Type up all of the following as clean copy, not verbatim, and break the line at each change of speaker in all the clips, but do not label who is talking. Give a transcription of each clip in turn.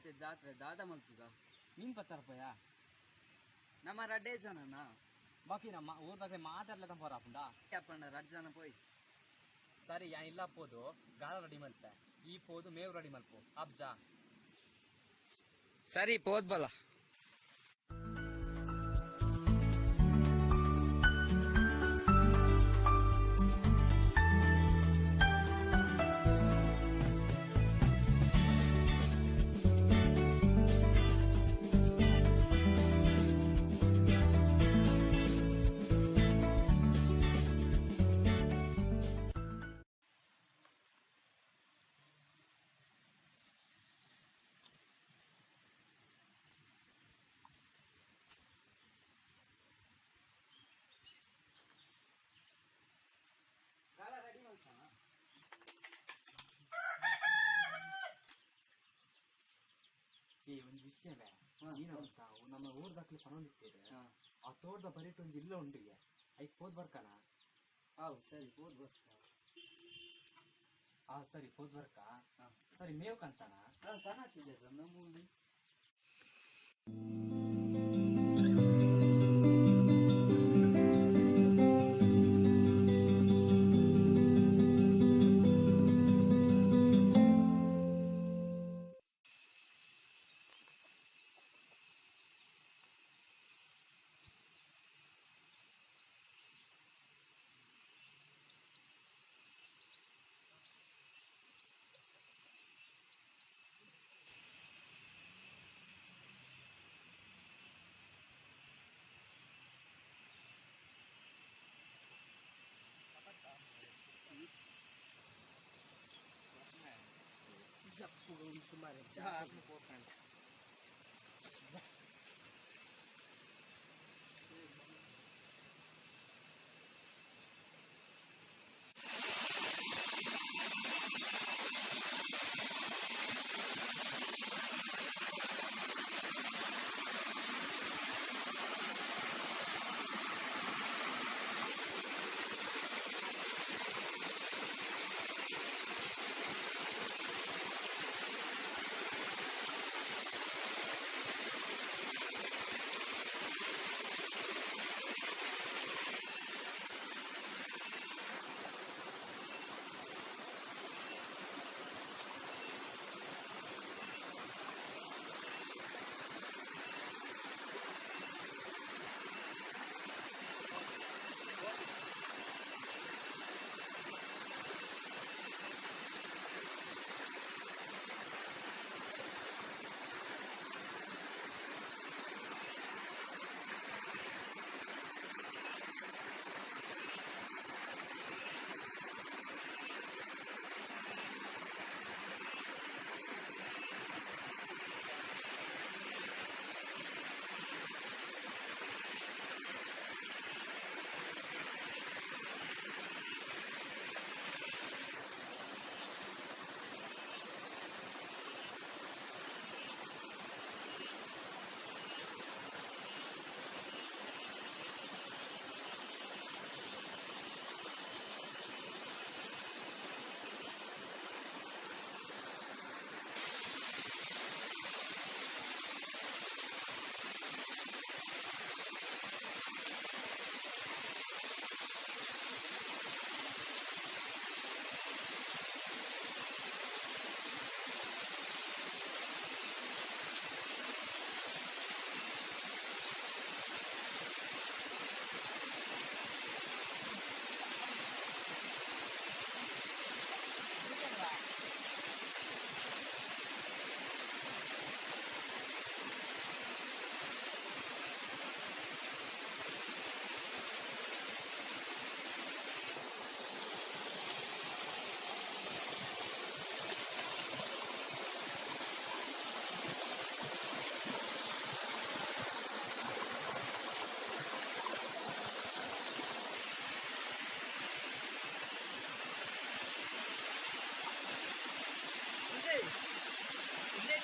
ಇತ್ತೆ ಜಾತ್ರೆ ದಾದ ಮಲ್ತುಗ
ಮೀನ್ ಪತ್ತಾರಪ್ಪಯ್ಯ
ನಮ್ಮ ರಡ್ಡೇ ಜನನಾ
ಬಾಕಿ ನಮ್ಮ ಊರ್ದಾಗೆ ಮಾತಾಡ್ಲ ತಂಪೋರ ಆಪುಂಡ
ಅಪ್ಪಣ್ಣ ರಡ್ ಜನ ಪೋಯ್
ಸರಿ ಯಾ ಇಲ್ಲ ಪೋದು ಗಾಳ ರೆಡಿ ಮಲ್ಪೆ ಈ ಪೋದು ಮೇವ್ ರೆಡಿ ಮಲ್ಪು ಅಬ್ಜಾ
ಸರಿ ಪೋದ್ ಬಲ.
ಏ ಒಂಜಿ ವಿಷಯವೇ ನೀನು ಅಂತ ನಮ್ಮ ಊರ್ದಾಕ್ಲಿ ಪನೊಂದಿತ್ತೇವೆ ಆ ತೋಟದ ಬರಿಟ್ ಒಂಜಿ ಇಲ್ಲ ಉಂಡಿಗೆ ಐಕ್ ಪೋದ್ ಬರ್ಕನ.
ಹೌದು ಸರಿ ಪೋದ್ ಬರ್ಕ.
ಆ ಸರಿ ಪೋದ್ ಬರ್ಕ. ಸರಿ ಮೇವ್ ಕಂತಾನ.
ಸನಾತಿದೆ ನಮ್ಮ. ಜಪ್ಪು ಪೋತಾನೆ.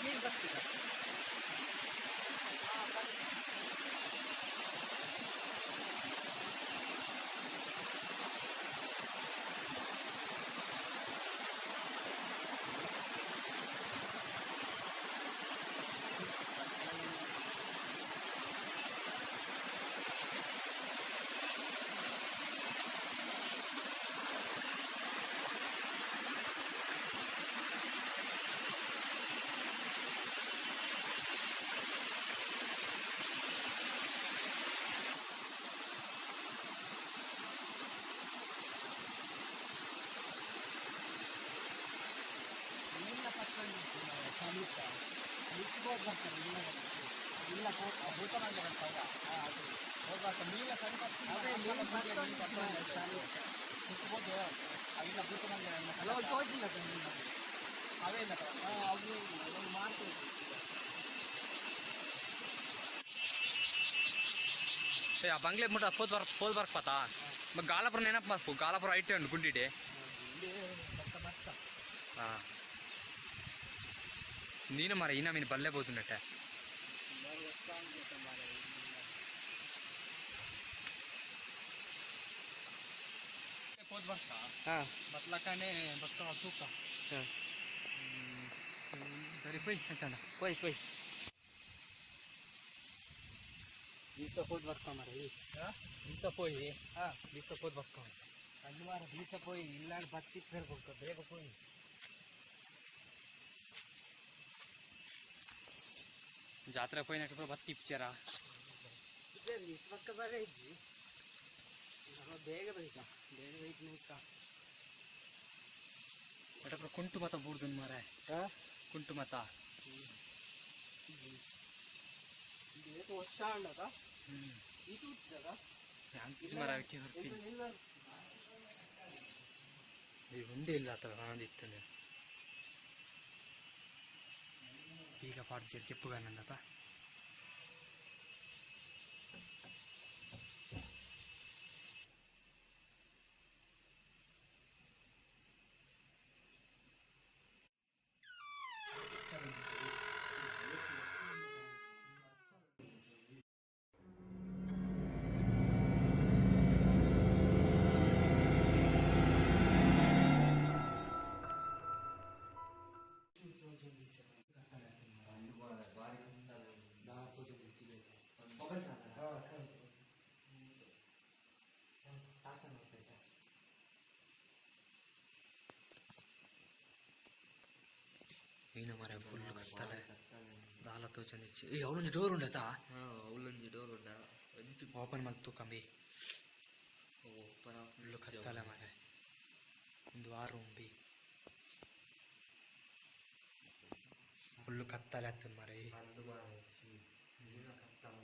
ಮೀನ್ ಬರ್ತಿದೆ.
ಇಲ್ಲ ಆ ಬಂಗ್ಲೆ ಮುಟ್ಟ ಪೋದ್ ಬರ್ ಪೋದ್ ಬರ್ಪತಾ ಗಾಲಪುರ ನೆನಪು ಮಾಡ್ಪು ಗಾಲಪುರ ಐಟೆ ಉಂಟು ಗುಂಡಿಡೆ ಹಾಂ ನೀನು ಮಾರ ಇನ್ನ ಮೀನು ಬಲ್ಲೆ ಬೋದು ನೆಟ್ಟೆ ಪೋದ್ ಬರ್ತಾ ಬತ್ಲಕ್ಕನೆ ಬತ್ತ ತೂಕ ಸರಿ ಪೊಯ್ ಚಂಡ
ಪೊಯ್ ಪೊಯ್ ಬೀಸ ಪೋದ್ ಬರ್ತಾ ಮಾರ
ಬೀಸ ಪೋಯಿ ಬೀಸ ಪೋದ್ ಬರ್ತಾ
ಅಲ್ಲಿ ಮಾರ ಬೀಸ ಪೋಯಿ ಇಲ್ಲ ಬತ್ತಿ ಬೇರ್ಬೇಕು ಬೇಗ ಪೋಯಿ
ಜಾತ್ರೆ ಪೋಯಿನಕ್ಕೆ ಬತ್ತಿ ಪಿಕ್ಚರ
ಪಕ್ಕ ಬರ ಇಜ್ಜಿ ನಮ್ಮ ಬೇಗ ಬೈಕ ಬೇಗ ಬೈಕ್ ನಿಂತ
ಬಟ್ ಕುಂಟು ಮತ ಬೂಡ್ದು ಮಾರ ಕುಂಟು ಮತ
ವರ್ಷ ಅಂಡದ ಇದು ಉಜ್ಜದ
ಮರ ಒಂದೇ ಇಲ್ಲ ಆತ ಇತ್ತಂದ್ರೆ ಈಗ ಪಾಡ್ಜಿ ಕೆಪ್ಪುಗಾನಂದತ ಈನ ಮರ ಫುಲ್ ಕತ್ತಲೆ ದಾಲ ತೋಚಂದಿಚ್ಚಿ ಏ ಅವಳೊಂಜಿ ಡೋರ್ ಉಂಡತಾ
ಅವಳೊಂಜಿ ಡೋರ್ ಉಂಡ ಒಂಜಿ
ಓಪನ್ ಮಲ್ತು ಕಂಬಿ
ಓಪನ್
ಫುಲ್ ಕತ್ತಲೆ ಮರ ಒಂದು ಆರು ರೂಮ್ ಬಿ ಫುಲ್ ಕತ್ತಲೆ ಆತು ಮರ
ಅಂದು ಮಾರ ಈನ ಕತ್ತಲೆ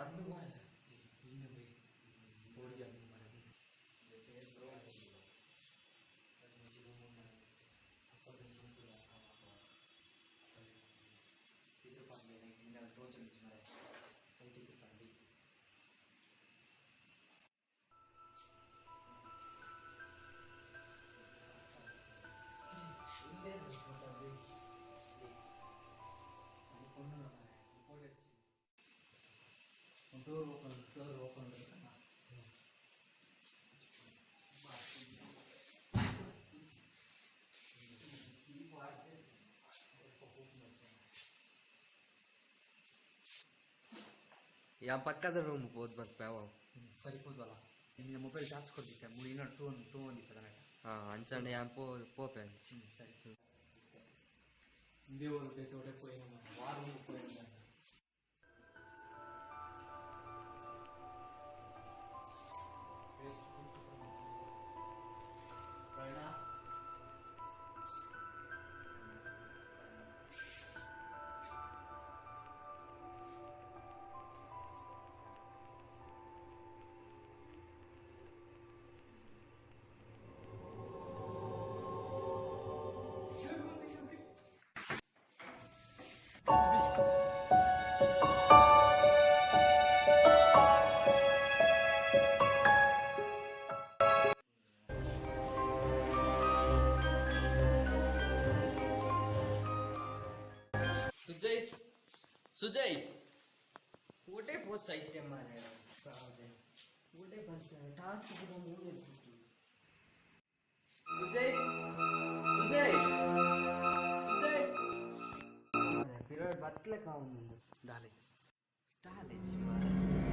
ಅಂದು ಮಾರ
ಡೋರ್ ಓಪನ್ ಡೋರ್ ಓಪನ್
ಯಾ ಪಕ್ಕದ ರೂಮ್ ಪೋದ್ ಬರ್ಪೆ ಅವ
ಸರಿ ಹೋದ್ವಲ್ಲ ನಿನ್ನ ಮೊಬೈಲ್ ಚಾರ್ಜ್ ಕೊಡ್ದಿಕ್ಕೆ ಮೂರು ಇನ್ನೊಂದು ಟೂ ಟೂ ಒಂದಿಪ್ಪದ
ಹಾ ಅಂಚಂಡ ಯಾನ್ ಪೋ ಪೋಪೆ ಅಂಚಿ
ಸರಿ ದೇವರು ತೋಡೆ ಪೋಯಿನ ವಾರ ಪೋಯಿನ
ಸುಜಯ್ ಸುಜಯ್ ಊಟೆ ಪೋಸ್ ಸಾಹಿತ್ಯ ಮಾರೆ ಸಾದೆ ಊಟೆ ಬಸ್ ಟಾರ್ಚ್ ಕೂಡ ಮೂಡೆ ಸುಜಯ್ ಸುಜಯ್ ಸುಜಯ್ ಪಿರಡ್ ಬತ್ಲೆ ಕಾವು
ದಾಲೇಜ್
ದಾಲೇಜ್ ಮಾರೆ.